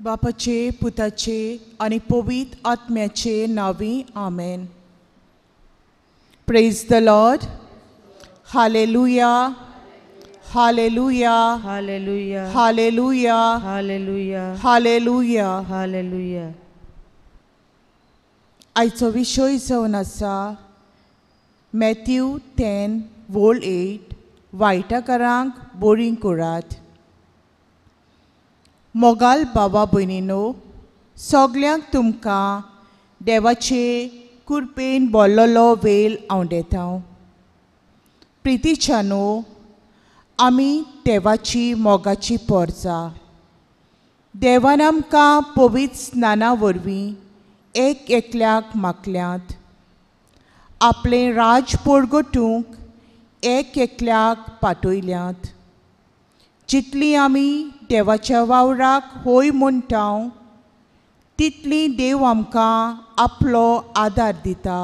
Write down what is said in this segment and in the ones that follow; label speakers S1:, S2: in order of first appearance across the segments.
S1: बापाचे पुताचे आनी पवित्र आत्म्याचे नांवी आमेन. Praise the Lord. Hallelujah, hallelujah,
S2: hallelujah,
S1: hallelujah,
S2: hallelujah,
S1: hallelujah,
S2: hallelujah.
S1: आयचो विशय जावन आसा मॅथ्यू 10 वोल 8 वायटाकारांक बोरीं करात. मोगाल बाबा भयणीनो, सगल्यांक तुमकां देवाचे कुरपेन बोल्लोलो वेल आंवडेता. प्रितीच्यानो, आमी देवाची मोगाची पोरजा. देवान आमकां पवित्र स्नाना वरवीं एक एकल्याक मागल्यात आपलें राज पोरगटूंक एक एकल्याक पाठयल्यात. जितली आमी देवाच्या वावराक होय म्हणटा तितली देव आमकां आपलो आदार दिता,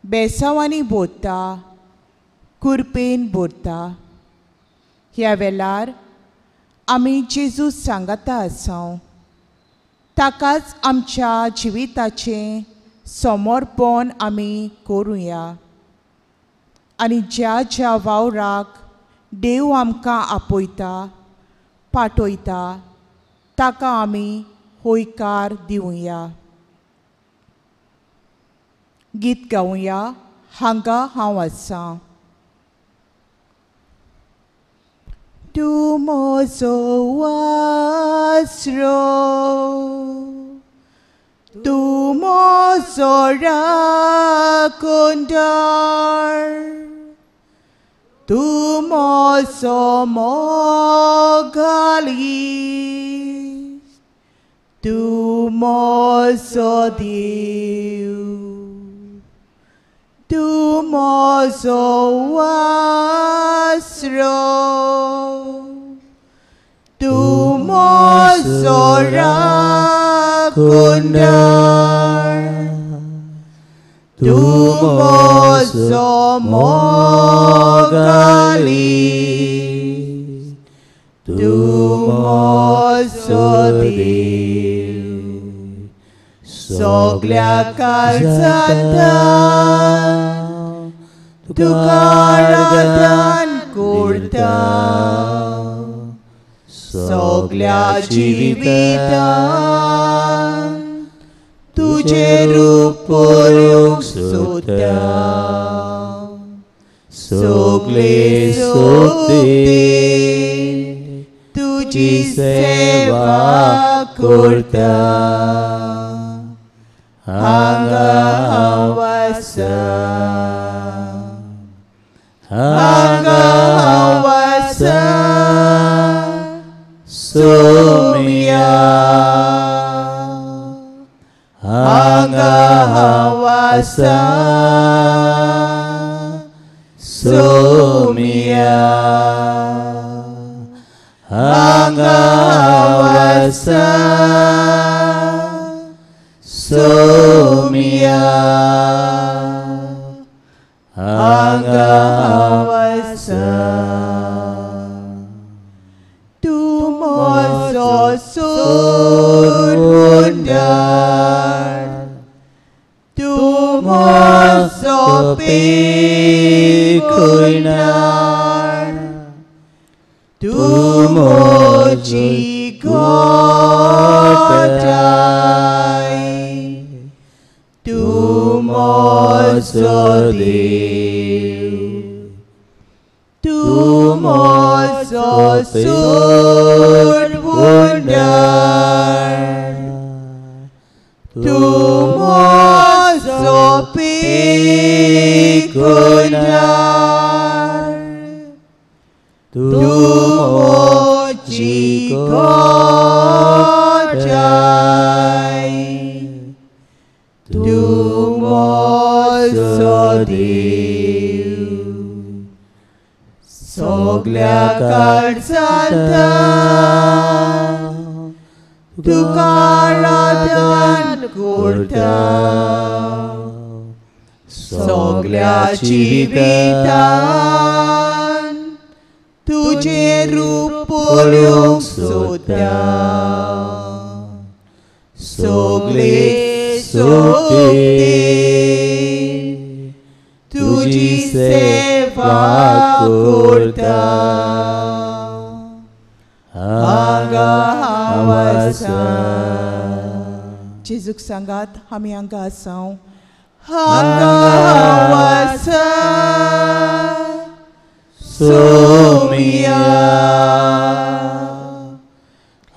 S1: बेसांवांनी भरता, कुरपेन भरता. ह्या वेळार आमी जेजू सांगाता आसा, ताकाच आमच्या जिविताचें समर्पण आमी करुया आनी ज्या ज्या वावराक देव आमकां आपयता पाठयता ताका आमी होयकार दिवया. गीत गावया हांगा हांव आसा. तूं म्हजो आसरो, तूं म्हजो राखणदार, तूं म्हजो मोगाली, तूं म्हजो देव, तूं म्हजो आसरो, तूं म्हजो राखणदार, तूं म्हजो मोगाली, तूं म्हजो देव. सगल्या काळजांतल्यान तुका आराधन करता, सगल्या जिवितान तुजें रूप पळोवंक सोदता,
S3: सगळे सोदते
S1: तुजी सेवा करता. हांगा हांव आसा, हांगा हांव आसा, सोमया, हांगा हांव आसा, सोमया, हांगा हांव आसा, सोमया, हांगा हांव आसा. तूं म्हजो सोडवणदार, तूं म्हजो पेखणदार, तूं म्हजी घटाय, तूं म्हजो देव, तूं म्हजो सोडवणदार, तूं म्हजो पेखणदार, तूं म्हजी घटाय, तूं म्हजो देव. सगल्या काळजांतल्यान तुका आराधन करता, सगल्या जिवितान तुजें रूप पळोवंक सोदता, सगळे सोगते तुजी सेवा करता हांगा हांव आसा. जेजूक सांगात आमी हांगा आसाव. हांगा हांव आसा सोमिया,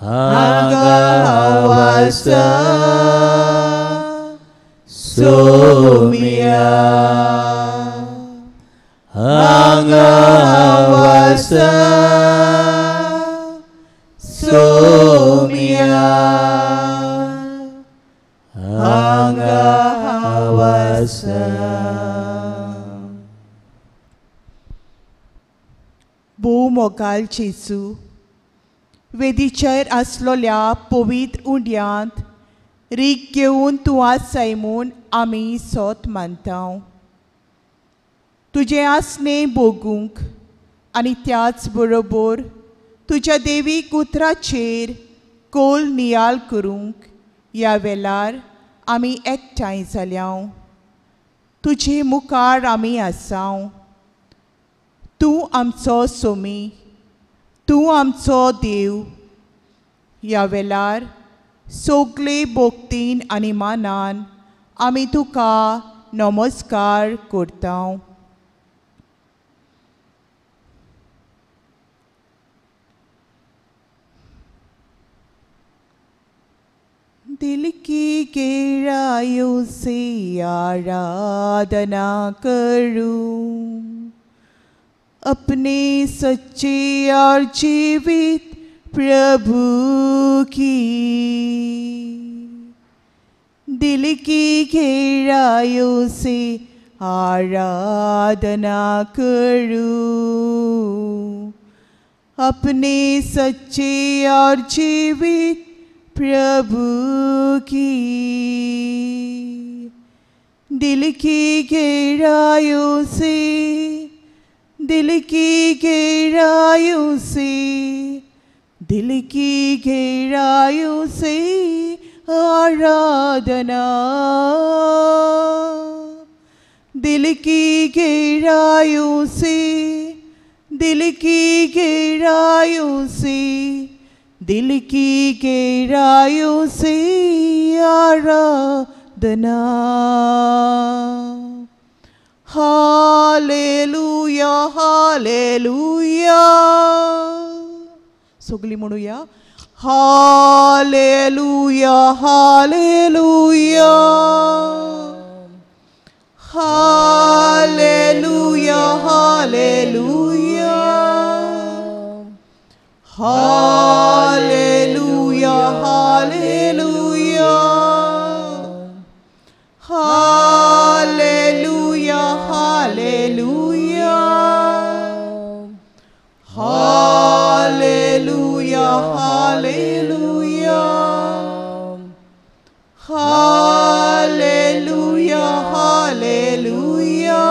S1: हांगा हांव आसा सोमिया, हांगा हांव आसा सोमिया, हांगा हांव आसा. भोव मोगाल जेजू, वेदीचेर आसलोल्या पवित्र उंड्यांत रीक घेवन तूं आसाय म्हूण आमी सोत मानता. तुजें आसणें भोगूंक आनी त्याच बरोबर तुज्या देवीक उतराचेर कोल नियाळ करूंक ह्या वेळार आमी एकठांय जाल्या. तुजे मुखार आमी आसाव. तूं आमचो सोमी, तूं आमचो देव. ह्या वेळार सगळे भक्तीन आनी मानान आमी तुका नमस्कार करता. दिल की गहराइयों से आराधना करूं, अपने सच्चे और जीवित प्रभु की। दिल की गहराइयों से आराधना करूं, अपने सच्चे और जीवित प्रभु की। दिल की गहराइयों से, दिल की गहराइयों से, दिल की गहराइयों से आराधना। दिल की गहराइयों से, दिल की गहराइयों से, दिल की गहराइयों से आराधना। हालेलुया, हालेलुया. सगळी म्हणूया हालेलुया, हालेलुया, हालेलुया, हालेलुया, हालेलुया, हालेलुया, हालेलुया, हालेलुया, हालेलुया, हालेलुया, हालेलुया, हालेलुया,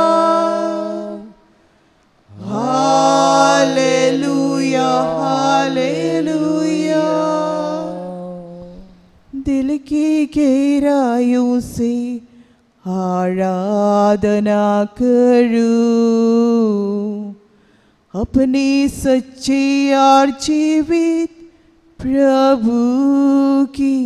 S1: हालेलुया, हालेलुया. दिल की गहराइयों से आराधना करूं, अपने सच्चे और जीवित प्रभु की।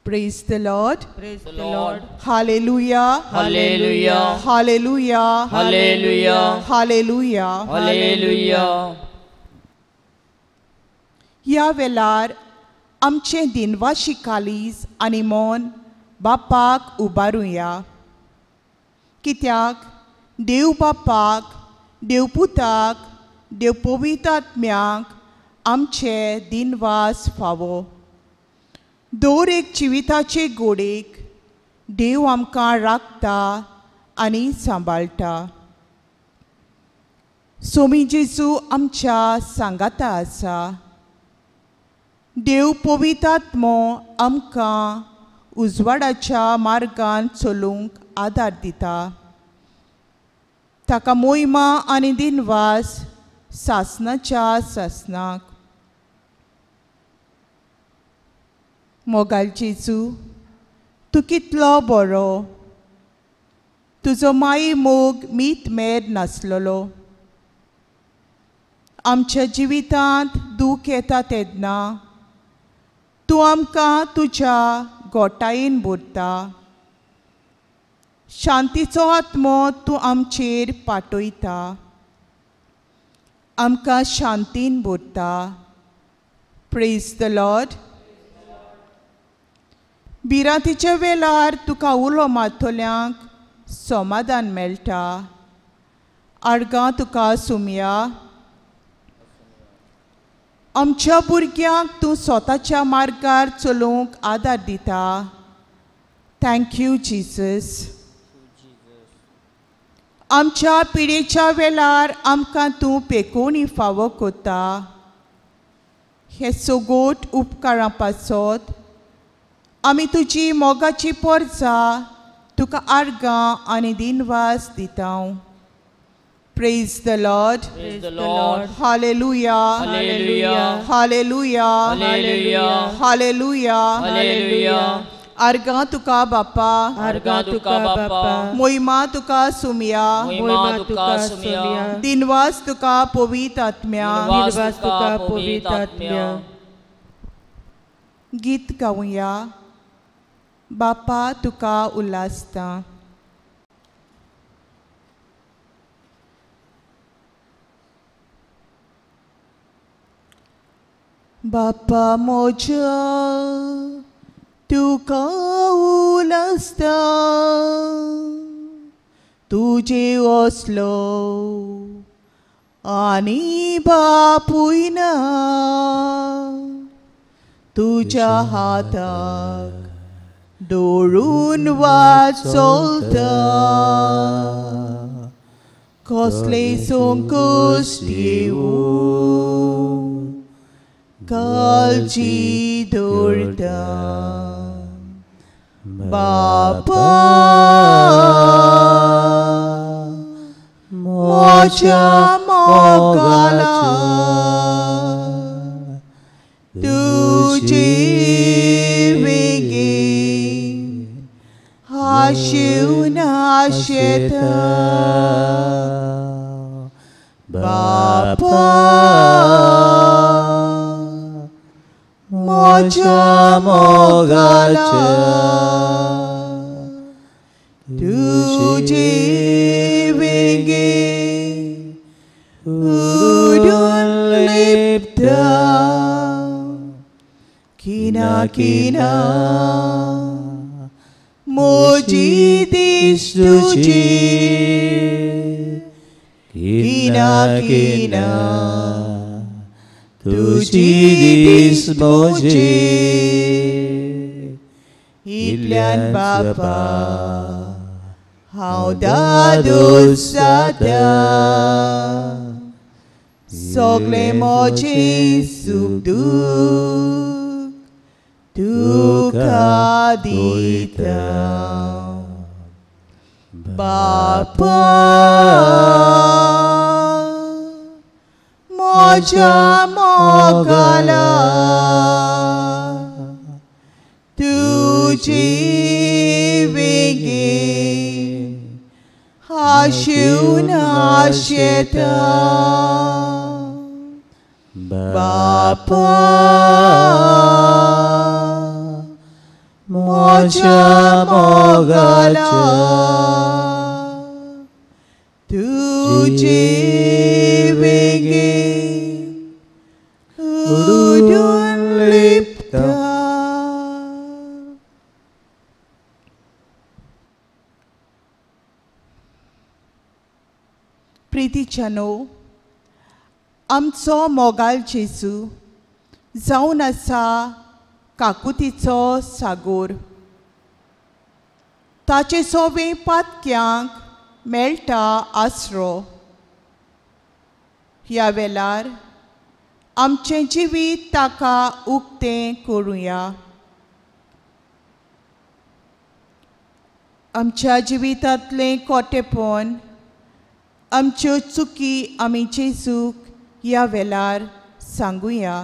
S1: Praise the Lord.
S2: Praise the Lord.
S1: Hallelujah.
S3: Hallelujah.
S1: Hallelujah.
S3: Hallelujah.
S1: Hallelujah.
S3: Hallelujah.
S1: ह्या वेळार आमचें दिनवाशी कालीज आनी मन बापाक उबारुया. कित्याक देव बापाक, देव पुताक, देव पवित्र आत्म्याक आमचे दिनवास फावो. दर एक जिविताचे गोडेक देव आमकां राखता आनी सांबाळटा. सोमी जेजू आमच्या सांगाता आसा. देव पवित्र आत्मो आमकां उजवाडाच्या मार्गान चलूंक आदार दिता. ताका मोहिमा आनी दिनवास सासनाच्या सासनाक. मोगाल जेजू, तूं कितलो बरो, तुजो माई मोग मीत मेर नासलेलो। आमच्या जिवितांत दूख येता तेन्ना तूं आमकां तुज्या गोटायेन भरता। शांतीचो आत्मो तूं आमचेर पाटयता, आमकां शांतीन भरता। Praise the Lord. भिरांतीच्या वेळार तुका उलो मारतल्यांक समाधान मेळटा। आर्गां तुका सुमया। आमच्या भुरग्यांक तूं स्वताच्या मार्गार चलोवंक आदार दिता। Thank you Jesus. आमच्या पिडेच्या वेळार आमकां तूं पेकोवणी फावो करता। हे सगोट उपकारां पासत आमी तुजी मोगाची पोरजा तुका आर्गां आनी दिनवास दिता। Praise the Lord.
S3: Praise the Lord.
S1: Hallelujah.
S3: Hallelujah.
S1: Hallelujah.
S3: Hallelujah.
S1: Hallelujah.
S3: Hallelujah.
S1: आर्गां तुका बापा,
S3: आर्गां तुका बापा,
S1: मोहिमा तुका सुमया,
S3: मोहिमा तुका सुमया,
S1: दिनवास तुका पवित्र आत्म्या,
S3: दिनवास तुका पवित्र आत्म्या।
S1: गीत गावया। बापा तुका उल्हासता। बापा म्हज्या तुका उल्हासता, तुजे असलो आनी बापूय ना, तुज्या हाताक दोळून वाट चलता, कसले संकश्ट येवूं काळजी दवरता। बापा म्हज्या मोगाला तुजे वेगेन हांशेवन आशेता। बापा म्हज्या मोगाला तुजे वेगेन उडून लिपता। किना किना म्हजी दिश्ट तुजी, किना किना तुजी दीस म्हजी, इतल्यान बापा हांव दादोस जाता, सगळें म्हजें सूख दूख तुका दिता। बापा म्हज्या मोगाला तुजे वेगेन हांशेवन आशेता। बापा म्हज्या मोगाला तुजे वेगेन उडून लिपता। प्रितीच्यानो, आमचो मोगाल जेजू जावन आसा काकुतीचो सागोर। ताचे सोवे पातक्यांक मेळटा आसरो। ह्या वेळार आमचें जिवीत ताका उक्तें करुया। आमच्या जिवितांतलें कोटेपण, आमच्यो चुकी आमी जेजूक ह्या वेळार सांगुया।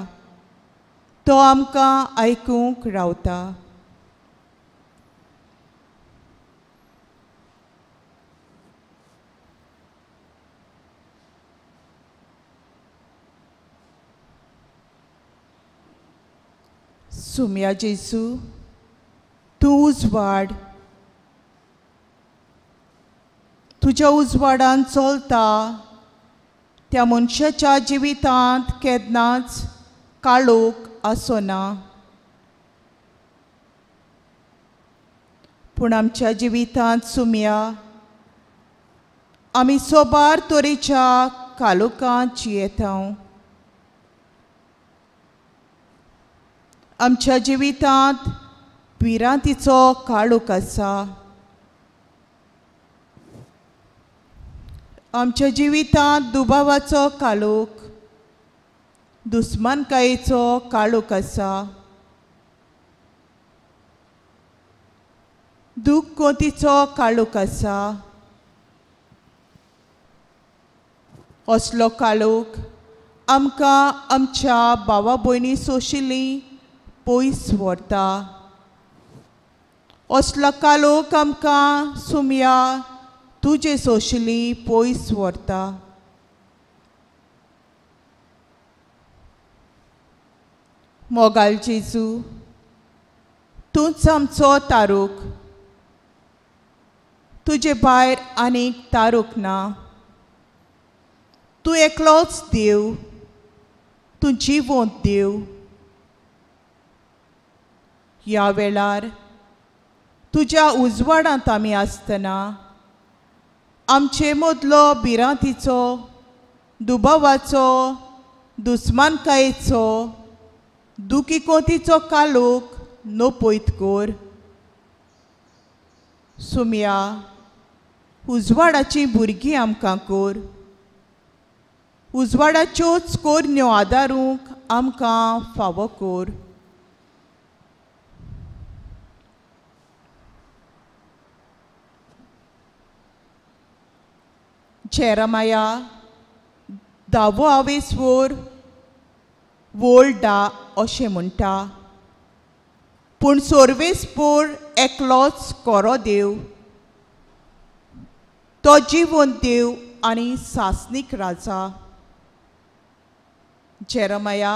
S1: तो आमकां आयकूंक रावता. सुम्या जेजू, तूं उजवाड, तुज्या उजवाडान चलता त्या मनशाच्या जिवितांत केन्नाच काळोख आसना. पूण आमच्या जिवितांत सुम्या आमी सोबार तरेच्या काळोखांत जियेता. आमच्या जिवितांत भिरांतीचो काळोख आसा. आमच्या जिवितांत दुबावाचो काळोख, दुस्मानकायेचो काळोख आसा. दुखकोतीचो काळोख आसा. असलो काळोख आमकां आमच्या भावा भयणी सोशिल्लीं पयस व्हरता. असलो काळोख आमकां सुम्या तुजे सोशिल्लीं पयस व्हरता. मोगाल जेजू, तूंच आमचो तारूक, तुजे भायर आनीक तारूक ना. तूं एकलोच देव, तूं जिवंत देव. ह्या वेळार तुज्या उजवाडांत आमी आसतना आमचे मदलो भिरांतीचो, दुबावाचो, दुस्मानकायेचो, दुखीकोतीचो काळोख नपयत कर. सुम्या, उजवाडाचीं भुरगीं आमकां कर. उजवाडाच्योच कोरन्यो आदारूंक आमकां फावो कर. जेरमाया 10वो आवेसवर वोल्डा अशें म्हणटा, पूण सोर्वेसपोर एकलोच कोरो देव, तो जिवंत देव आनी सासनीक राजा. जेरमाया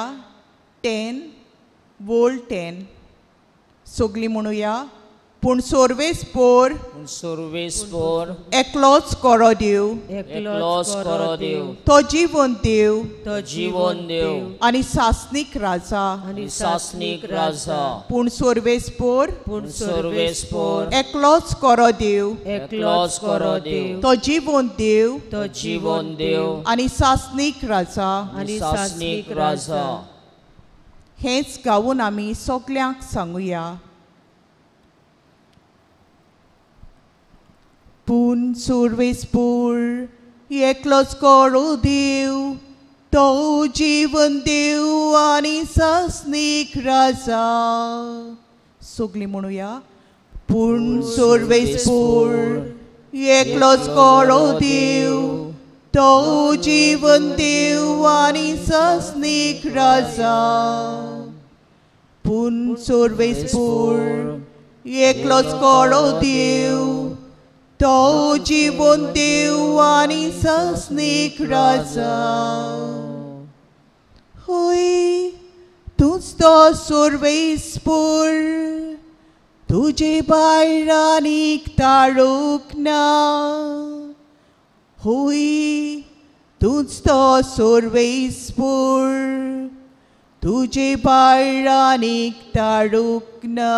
S1: 10:10. सगळीं म्हणुया, पूण सोर्वेसपोर एकलोच कोरो देव,
S3: एकलोच कोरो देव,
S1: तो जिवंत देव,
S3: तो जिवंत देव
S1: आनी सासनीक राजा,
S3: आनी सासनीक राजा.
S1: पूण सोर्वेसपोर,
S3: पूण सोर्वेसपोर
S1: एकलोच कोरो देव,
S3: एकलोच कोरो देव,
S1: तो जिवंत देव,
S3: तो जिवंत देव
S1: आनी सासनीक राजा,
S3: आनी सासनीक राजा.
S1: हेंच गावून आमी सगल्यांक सांगुया. पूण सुर्वेसपूर एकलोच कोरो देव, तो जिवंत देव आनी सासनीक राजा. सगळीं म्हणुया, पूण सुर्वेसपूर एकलोच कोरो देव, तो जिवंत देव आनी सासनीक राजा. पूण सुर्वेसपूर एकलोच कोरो देव, तो जिवंत देव आनी सासनीक राजा. होय, तूंच तो सुर्वेसपूर, तुजे भायर आनीक तारूक ना. होय, तूंच तो सुर्वेसपूर, तुजे भायर आनीक तारूक ना.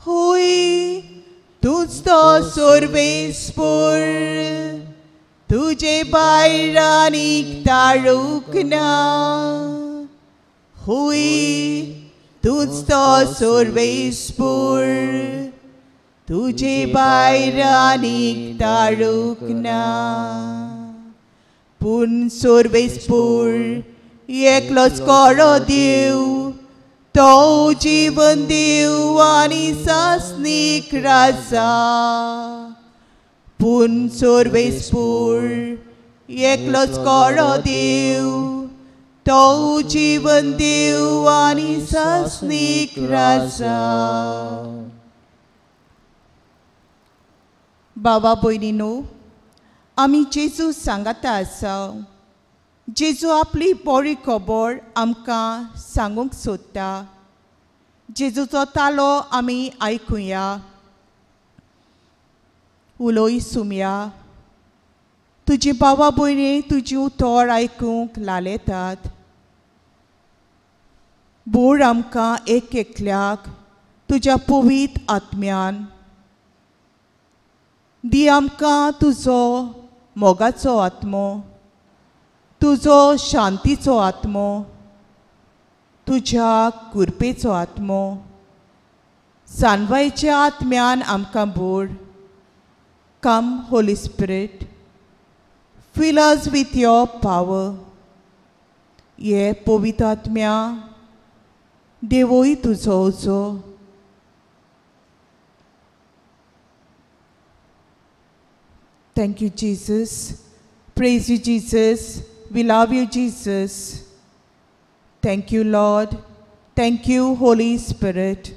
S1: होय, तूंच तो सुर्वेसपूर, तुजे भायर आनीक तारूक ना. होय, तूंच तो सुर्वेसपूर, तुजे भायर आनीक तारूक ना. पूण सुर्वेसपूर एकलोच कोरो देव, तो जिवंत देव आनी सासनीक राजा. पूण सुर्वेसपूर एकलोच कोरो देव, तो जीवन देव आनी सासणीक राजा. बाबा भयणीनो, आमी जेजू सांगाता आसा. जेजू आपली बरी खबर आमकां सांगूंक सोदता. जेजूचो तालो आमी आयकुया, उलोय सुमया. तुजी बाबा भयणी तुजी उतर आयकूंक लालेतात. बोर आमकां एक एकल्याक तुज्या पवित्र आत्म्यान दी. आमकां तुजो मोगाचो आत्मो, तुजो शांतीचो आत्मो, तुज्या कृपेचो आत्मो, जानवायच्या आत्म्यान आमकां बोर. Come Holy Spirit, fill us with your power. ये पवित्र आत्म्या, देवोय तुजो उजो. Thank you, Jesus. Praise you, Jesus. We love you, Jesus. Thank you, Lord. Thank you, Holy Spirit.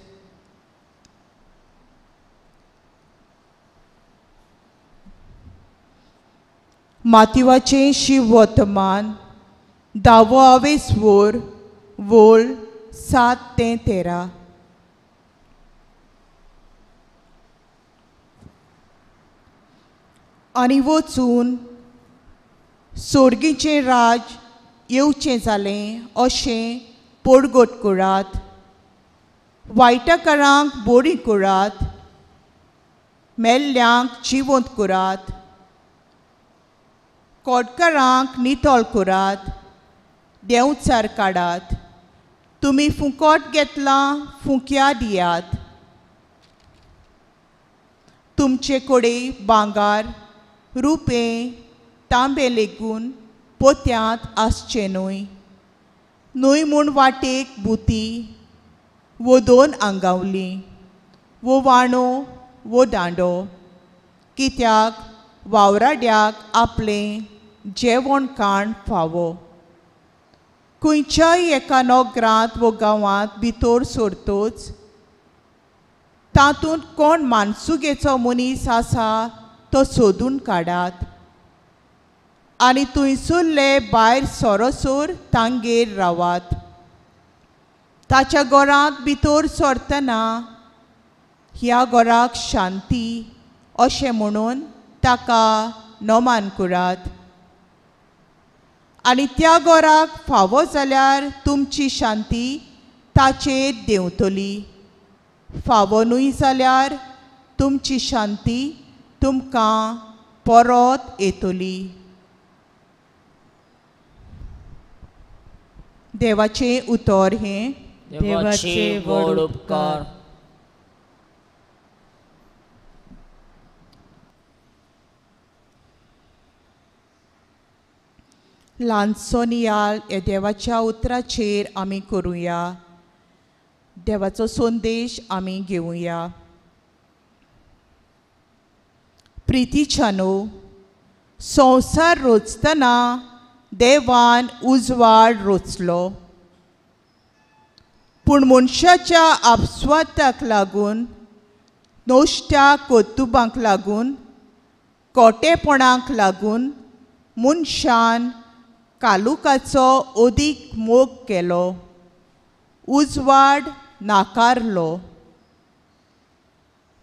S1: मातिवाचें शिववर्तमान 10वो आवेस वोर वोल 7 ते 13. आनी वचून सोर्गीचें राज येवचें जालें अशें पोडगोट करात, वायटकारांक बोरी करात, मेल्ल्यांक जिवंत करात, कोटकारांक नितळ करात, देंवचार काडात. तुमी फुकट घेतलां, फुंक्या दियात. तुमचे कडेन भांगर, रुपें, तांबे लेगून पोत्यांत आसचें न्हय. न्हय म्हूण वाटेक बुती वो 2 आंगावली वो वाणो वो दांडो, कित्याक वावराड्याक आपलें जेवण खाण फावो. खंयच्याय एका नगरांत वो गांवांत भितर सरतोच तातूंत कोण मानसुगेचो मनीस आसा तो सोदून काडात आनी थंयसरले भायर सरोसर तांगेर रावात. ताच्या घरांत भितर सरतना ह्या घराक शांती अशें म्हणून ताका नमान करात आनी त्या घराक फावो जाल्यार तुमची शांती ताचेर देंवतली, फावो न्हय जाल्यार तुमची शांती तुमकां परत येतली. देवाचें उतर हें.
S3: देवाचे व्हड उपकार.
S1: ल्हानसो नियाळ ह्या देवाच्या उतराचेर आमी करुया. देवाचो संदेश आमी घेवया. प्रितीच्यानो, संवसार रचतना देवान उजवाड रचलो, पूण मनशाच्या आपस्वार्थाक लागून, नश्ट्या कर्तुबांक लागून, कोटेपणाक लागून मनशान कालुकाचो अदीक मोग केलो, उजवाड नाकारलो.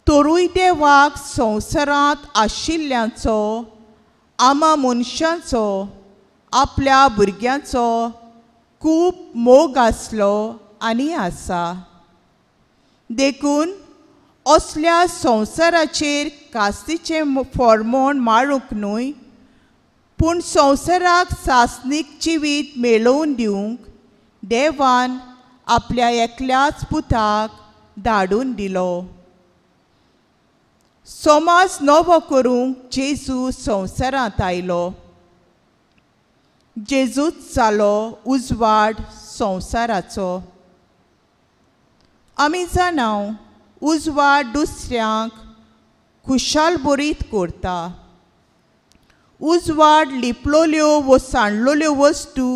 S1: तरूय देवाक संवसारांत आशिल्ल्यांचो, आमा मनशांचो, आपल्या भुरग्यांचो खूब मोग आसलो आनी आसा. देखून असल्या संवसाराचेर कास्तीचें फॉर्मोण मारूंक न्हय, पूण संवसाराक सासणीक जिवीत मेळोवन दिवंक देवान आपल्या एकल्याच पुताक धाडून दिलो. समाज नवो करूंक जेजू संवसारांत आयलो. जेजूच जालो उजवाड संवसाराचो. आमी जाणाव उजवाड दुसऱ्यांक खुशाल बरीत करता. उजवाड लिपलोल्यो वो सांडलोल्यो वस्तू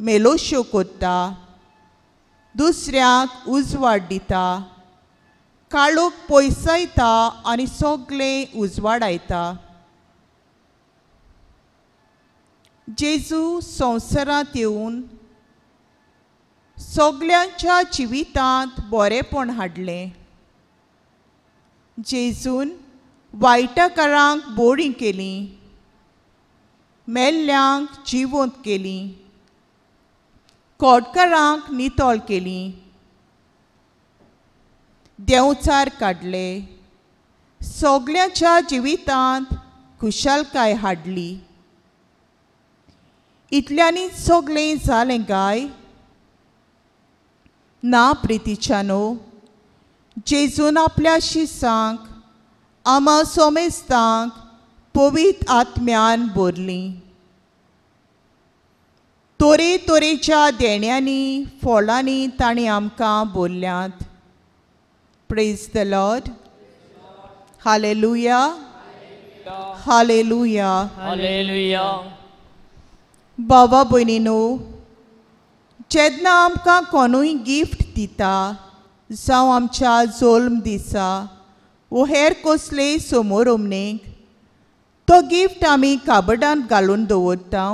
S1: मेलोश्यो कोत्ता, दुसऱ्यांक उजवाड दिता, काळोख पयसायता आनी सगळें उजवाडायता. जेजू संवसारांत येवन सगल्यांच्या जिवितांत बरेंपण हाडलें. जेजून वायटकारांक बोरीं केलीं, मेल्ल्यांक जिवंत केलीं, कोटकारांक नितळ केलीं, देंवचार काडले, सगल्यांच्या जिवितांत खुशालकाय हाडली. इतल्यांनी सगळें जालें काय? ना प्रितीच्यानो, जेजून आपल्या शिसांक आमा सोमेस्तांक पवित्र आत्म्यान भरलीं. तरे तरेच्या देण्यांनी फळांनी तांणी आमकां भरल्यात. Praise the Lord. Hallelujah, hallelujah,
S3: hallelujah.
S1: बाबा भयणीनो, जेन्ना आमकां कोणूय गिफ्ट दिता, जावं आमच्या जल्म दिसा वो हेर कसलेय समारंभेक, तो गिफ्ट आमी काबडांत घालून दवरता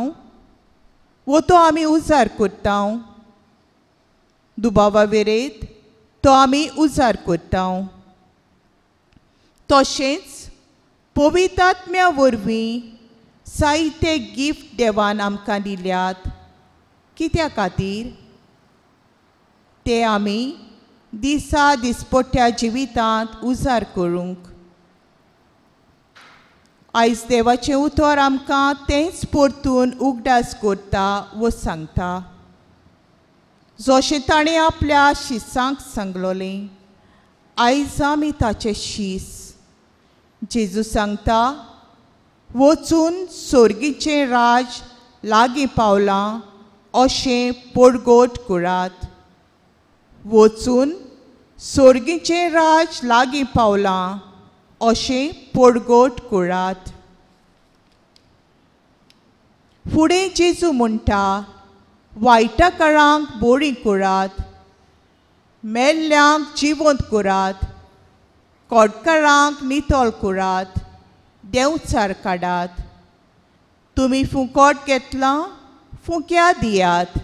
S1: वो तो आमी उजार करता. दुबावा वेरेत तो आमी उजार करता. तशेंच पवित्र आत्म्या वरवीं जायते गिफ्ट देवान आमकां दिल्यात. कित्या खातीर? ते आमी दिसा दिसपट्ट्या जिवितांत उजार करूंक. आयज देवाचें उतर आमकां तेंच परतून उगडास करता वो सांगता, जशें ताणें आपल्या शिसांक सांगलोलें, आयज आमी ताचे शीस. जेजू सांगता, वचून सोर्गीचें राज लागीं पावलां अशें पोडगोट करात. वचून सोर्गीचें राज लागीं पावलां अशें पोडगोट करात. फुडें जेजू म्हणटा, वायटकारांक बोरीं करात, मेल्ल्यांक जिवंत करात, कोटकारांक नितळ करात, देंवचार काडात. तुमी फुकट घेतलां, फुक्या दियात.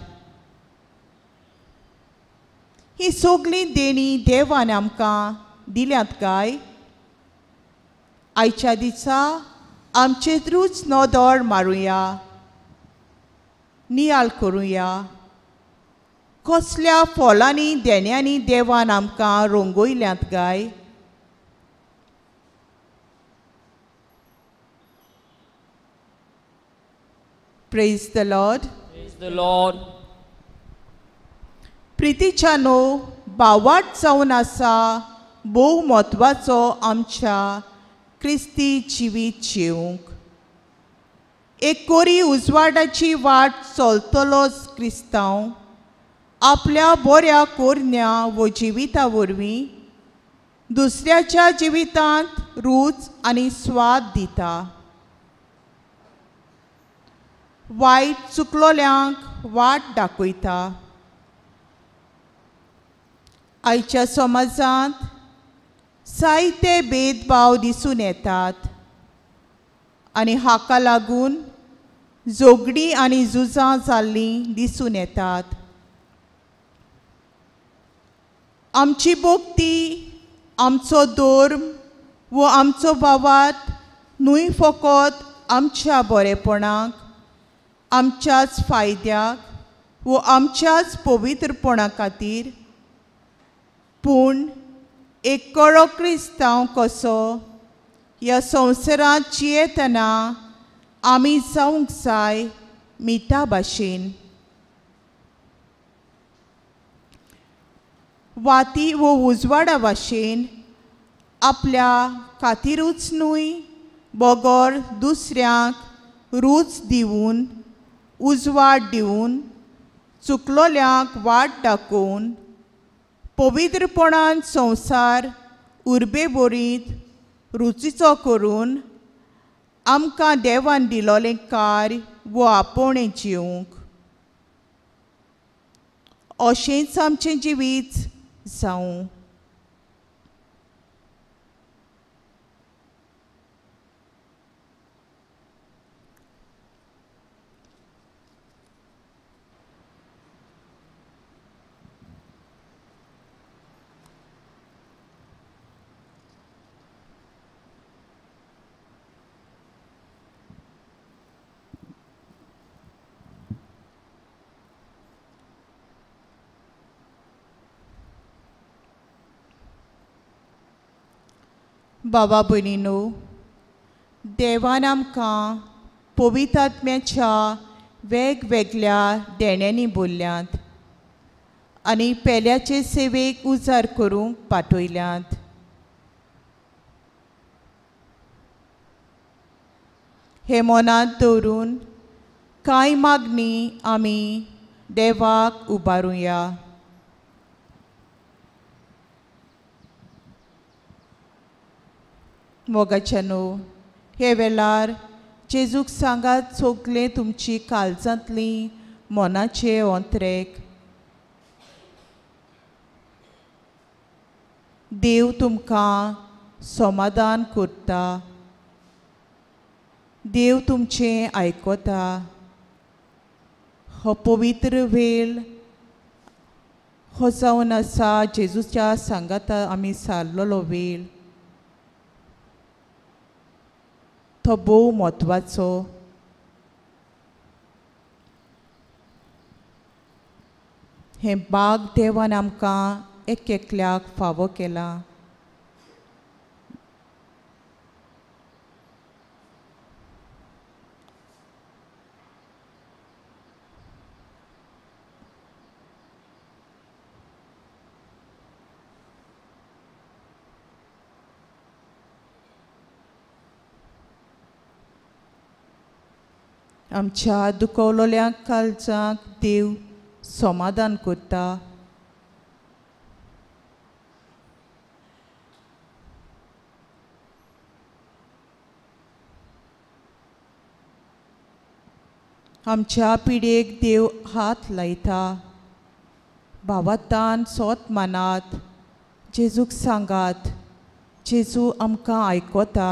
S1: ही सगळीं देणीं देवान आमकां दिल्यात काय? आयच्या दिसा आमचेरूच नदर मारुया, नियाळ करुया, कसल्या फळांनी देण्यांनी देवान आमकां रंगयल्यात काय? Praise the Lord.
S3: Praise the Lord.
S1: प्रितीच्यानो, बावाट जावन आसा भोव म्हत्वाचो आमच्या क्रिस्ती जिवीत जिवंक. एक कोरी उजवाडाची वाट चलतलोच क्रिस्तांव आपल्या बऱ्या कोरण्या वो जिविता वरवीं दुसऱ्याच्या जिवितांत रूच आनी स्वाद दिता. वायट चुकलोल्यांक वाट दाखयता. आयच्या समाजांत जायते भेदभाव दिसून येतात आनी हाका लागून झगडीं आनी झुजां जाल्लीं दिसून येतात. आमची भक्ती, आमचो धर्म वो आमचो भावार्थ न्हय फकत आमच्या बरेपणाक, आमच्याच फायद्याक वो आमच्याच पवित्रपणा खातीर, पूण एक कळो क्रिस्तांव कसो ह्या संवसारांत जियेतना आमी जावंक जाय मिठा भाशेन. वाती वो उजवाडा भाशेन आपल्या खातीरूच न्हय बगर दुसऱ्यांक रूच दिवन, उजवाड दिवन, चुकलोल्यांक वाट दाखोवन पवित्रपणान संवसार उर्बेभरीत रुचीचो करून आमकां देवान दिलोलें कार्य वो आपोवणें जिवंक. अशेंच आमचें जिवीत जावं. बाबा भयणीनो, देवान आमकां पवित्र आत्म्याच्या वेगवेगळ्या देण्यांनी बोल्ल्यांत आनी पेल्याचे सेवेक उजार करूंक पाठयल्यात. हे मनांत दवरून कांय मागणी आमी देवाक उबारुया. मोगाच्यानो, हे वेळार जेजूक सांगात सगळें तुमची काळजांतली मनाचे ओंतरेक. देव तुमकां समाधान करता, देव तुमचें आयकता. हो पवित्र वेळ हो जावन आसा जेजूच्या सांगाता आमी सारलेलो वेळ, तो भोव म्हत्वाचो. हें बाग देवान आमकां एक एकल्याक फावो केलां. आमच्या दुखवलेल्या काळजाक देव समाधान करता. आमच्या पिडेक देव हात लायता. भावातान सोत मानात, जेजूक सांगात, जेजू आमकां आयकता.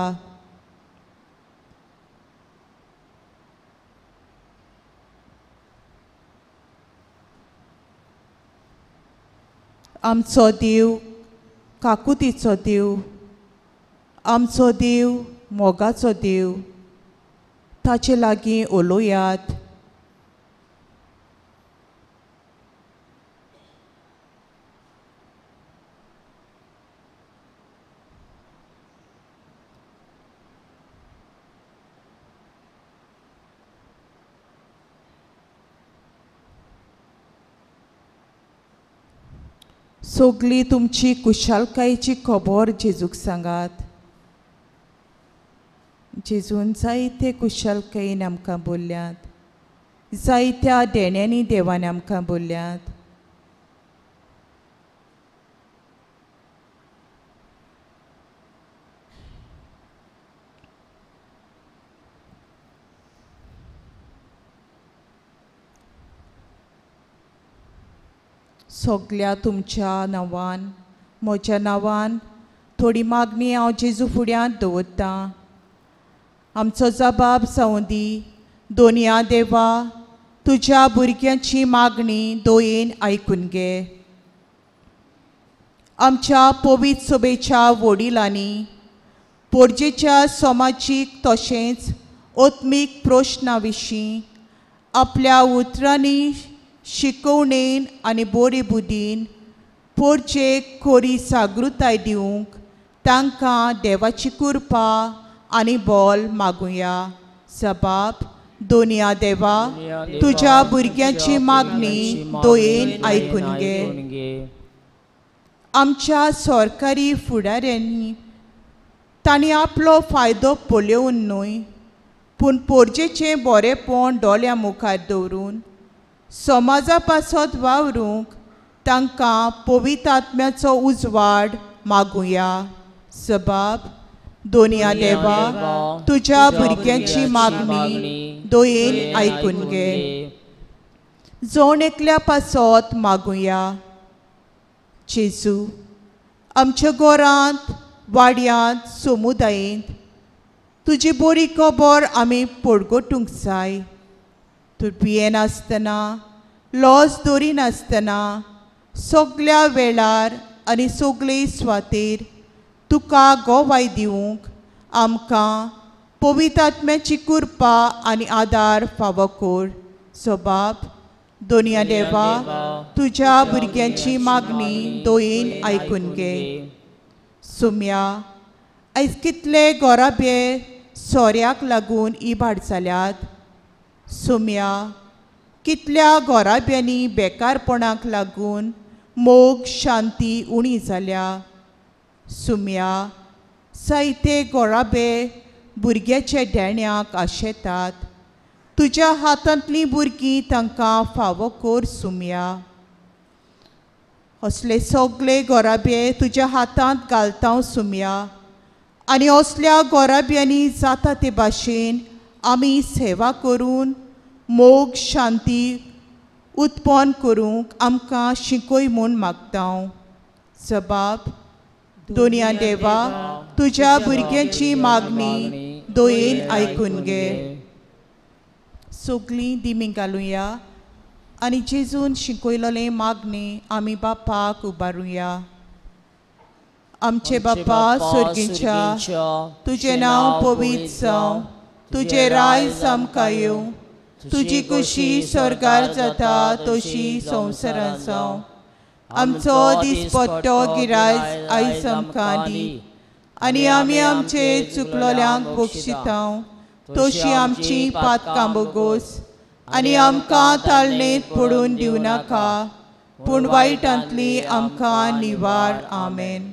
S1: आमचो देव काकुतीचो देव, आमचो देव मोगाचो देव, ताचे लागीं उलोयात. सगळी तुमची कुशालकायेची खबर जेजूक सांगात. जेजून जायते कुशालकायेन आमकां बोल्ल्यात, जायत्या देण्यांनी देवान आमकां बोल्ल्यात. सगळ्या तुमच्या नांवान, म्हज्या नांवान थोडी मागणी हांव जेजू फुड्यांत दवरतां. आमचो जबाब जावं दी, दोनया देवा, तुज्या भुरग्यांची मागणी दोयेन आयकून घे. आमच्या पवित्र सभेच्या वडिलांनी पोरजेच्या समाजीक तशेंच आत्मीक प्रश्ना विशीं आपल्या उतरांनी शिकोवणेन आनी बोरी बुद्दीन पोरजेक खोरी जागृताय दिवंक तांकां देवाची कृपा आनी बोल मागुया. जबाब दोनया देवा, तुज्या भुरग्यांची मागणी दोयेन आयकून घे. आमच्या सरकारी फुडाऱ्यांनी तांणी आपलो फायदो पळोवन न्हय, पूण पोरजेचें बरेंपण दोळ्यां मुखार दवरून समाजा पासत वावरूंक तांकां पवित्र आत्म्याचो उजवाड मागुया. जबाब दोनया देवा, तुज्या भुरग्यांची मागणी दोयेन आयकून घे. जण एकल्या पासत मागुया. जेजू, आमच्या घरांत, वाड्यांत, समुदायेंत तुजी बरी खबर आमी पडगोटूंक जाय. तूं भियेनासतना, लॉस दवरिनासतना सगल्या वेळार आनी सगळे स्वातेर तुका गोवाय दिवंक आमकां पवित्र आत्म्याची कृपा आनी आदार फावो कर. सबाब दोनया देवा, तुज्या भुरग्यांची मागणी दोयेन आयकून घे. सुम्या, आयज कितले गोराबे सोऱ्याक लागून इबाड जाल्यात. सुम्या, कितल्या गोराब्यांनी बेकारपणाक लागून मोग शांती उणी जाल्या. सुम्या, जायते गोराबे भुरग्याच्या देण्याक आशेतात. तुज्या हातांतलीं भुरगीं तांकां फावो कर. सुम्या, असले सगळे गोराबे तुज्या हातांत घालता सुम्या, आनी असल्या गोराब्यांनी जाता ते भाशेन आमी सेवा करून मोग शांती उत्पन्न करूंक आमकां शिकय म्हूण मागता. जबाब दोनया देवा, तुज्या भुरग्यांची मागणी दोयेन आयकून घे. सगळीं दिमी घालुया आनी जेजून शिकयलेलें मागणी आमी बापाक उबारुया. आमचे बापा स्वर्गीच्या, तुजें नांव पवित्र जावं, तुजें रायज आमकां येवं, तुजी खुशी स्वर्गार जाता तशी संवसारांत जावं. आमचो दिसपट्टो गिरायज आयज आमकां दी, आनी आमी आमचे चुकलोल्यांक बक्षिता तशी आमची पातकां बोगोस, आनी आमकां ताळणेंत पडून दिवं नाका, पूण वायटांतली आमकां निवार. आमेन.